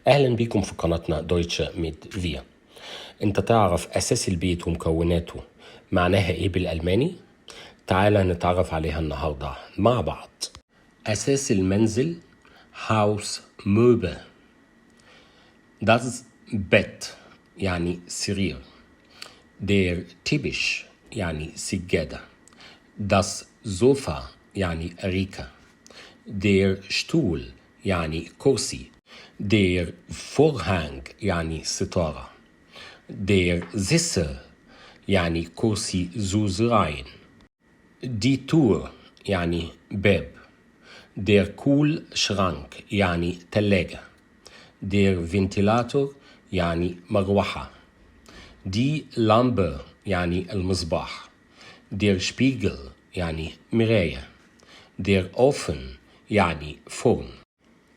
أهلا بكم في قناتنا Deutsch mit wir. أنت تعرف أساس البيت ومكوناته معناها إيه بالألماني؟ تعالى نتعرف عليها النهاردة مع بعض. أساس المنزل Hausmöbel. Das Bett يعني سرير. Der Teppich يعني سجادة. Das Sofa يعني أريكة. Der Stuhl يعني كرسي. Der Vorhang يعني ستارة. Der Sessel يعني كرسي ذو ذراعين. Die Tür يعني باب. Der Kühlschrank يعني تلاجة. Der Ventilator يعني مروحة. Die Lampe يعني المصباح. Der Spiegel يعني مراية. Der Ofen يعني فرن.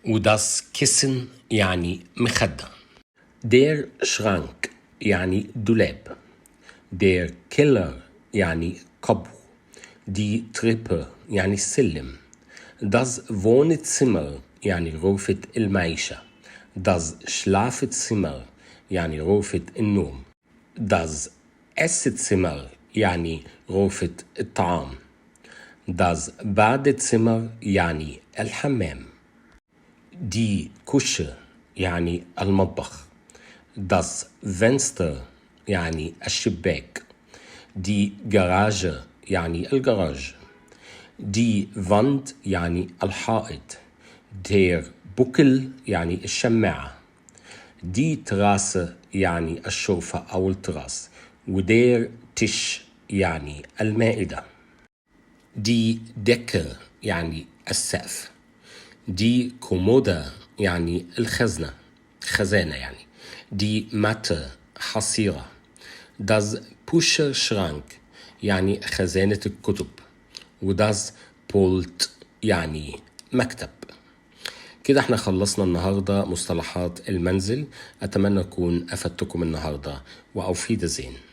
و das Kissen يعني مخدة. Der Schrank يعني دولاب. Der Keller يعني قبو. Die Treppe يعني السلم. Das Wohnzimmer يعني غرفة المعيشة. Das Schlafzimmer يعني غرفة النوم. Das Esszimmer يعني غرفة الطعام. Das Badezimmer يعني الحمام. Die Küche يعني المطبخ. Das Fenster يعني الشباك. Die Garage يعني الجراج. Die Wand يعني الحائط. Der Buckel يعني الشماعة. Die Terrasse يعني الشرفة أو التراس. و der Tisch يعني المائدة. Die Decke يعني السقف. Die Kommode يعني الخزنة، خزانة يعني. Die Matte حصيرة. Das Bücherschrank يعني خزانة الكتب. و das Pult يعني مكتب. كده احنا خلصنا النهاردة مصطلحات المنزل. أتمنى أكون أفدتكم النهاردة، و auf Wiedersehen.